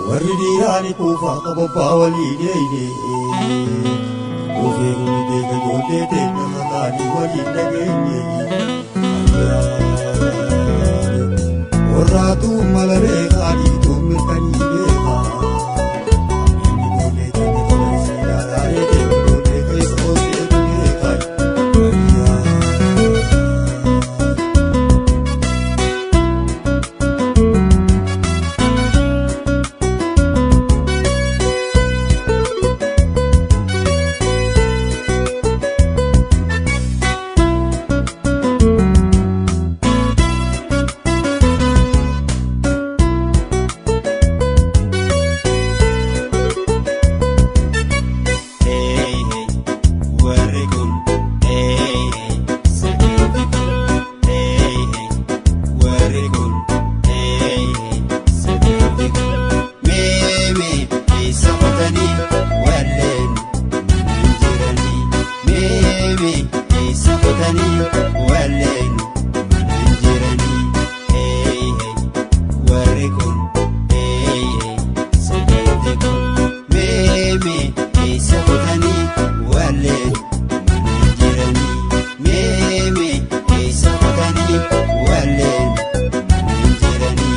Warri dhiiraa ni quufaa qabobbaa walii deeyne. Quufee kuni deega ijoollee teenya kakaanii waliin dhageenye. Warraatu mala beekaa dhiituun mirkanii beekaa. Inni ijoollee teenya tola isii ilaalaa deemu ijoollee keessa oolteetu beekaa. Warri kun saganti kun, warri kun saganti kun, meemee eessa qotanii walleen manaan jiranii, meemee eessa qotanii walleen manaan jiranii, warri kun saganti kun, meemee eessa qotanii walleen manaan jiranii, meemee eessa qotanii walleen manaan jiranii.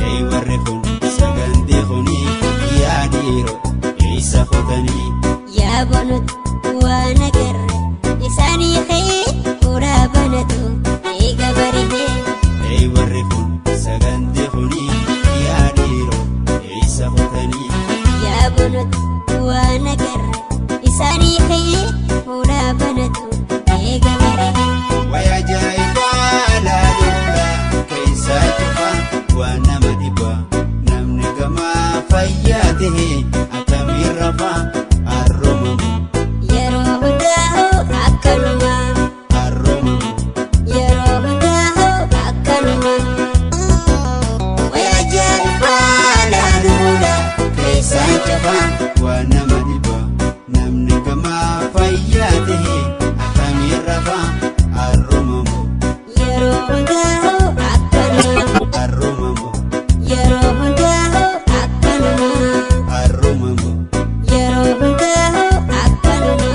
Ei warri kun sagantii kuni yaa dhiiroo eessa qotanii. Yaa bonutu waan agarre isaanii ka'ee fuula banatu eega barihee. Ei warri kun sagantii kuni yaa dhiiroo eessa qotanii. Yaa bonutu waan agarre isaanii ka'ee fuula banatu eega barihee. Way ajaa'ibaa laaluudha keessaa cufa waan nama dhiba namni gamaa fayyaa ta'e akkamiin rafaa harroomamu. Yeroo hundaa'u akkanuma. Harroomamu. Yeroo hundaa'u akkanuma. Way ajaa'ibaa laaluudha keessaa cufa waan nama dhiba namni gamaa fayyaa ta'e akkamiin rafaa harroomamu. Yeroo hundaa'u akkanuma. Harroomamu. Yeroo hundaa'u akkanuma. Harroomamu. Yeroo hundaa'u akkanuma.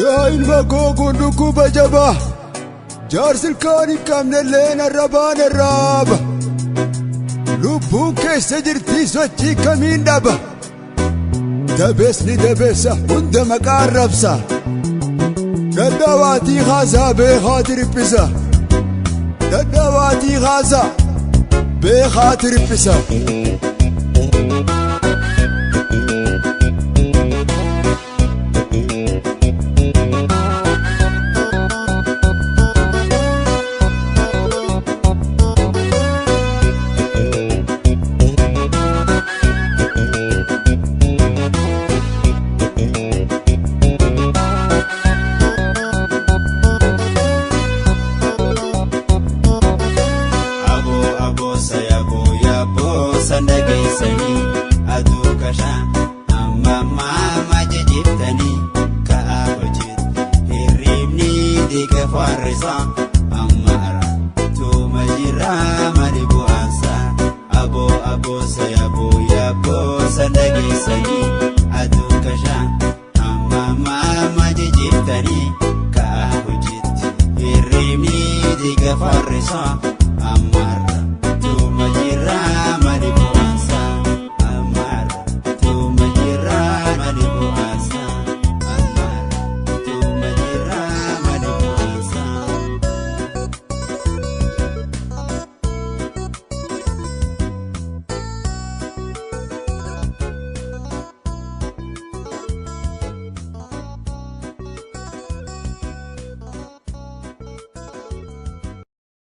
Yaa ilma koo kun dhukkuba jabaa jaarsi ilkaan hin qabnellee arrabaan arraaba. Lubbuun keessa jirti sochii kamiin dhaba. Dabeesni dabeessa hunda maqaa arrabsa. Dadhabaatii haasaa beekaati riphisa. Dadhabaatii haasaa beekaati riphisa. Aboo aboo sayaboo yaaboo sana geessanii aduu kashaa amma maama jijjiirtanii ka'aa hojiitti hirribni diiga faarrisaa amma ara tuuma jiraa mali bu'aansaa aboo aboo sayaboo yaaboo sana geessanii aduu kashaa amma maama jijjiirtanii ka'aa hojiitti hirribni diiga faarrisaa.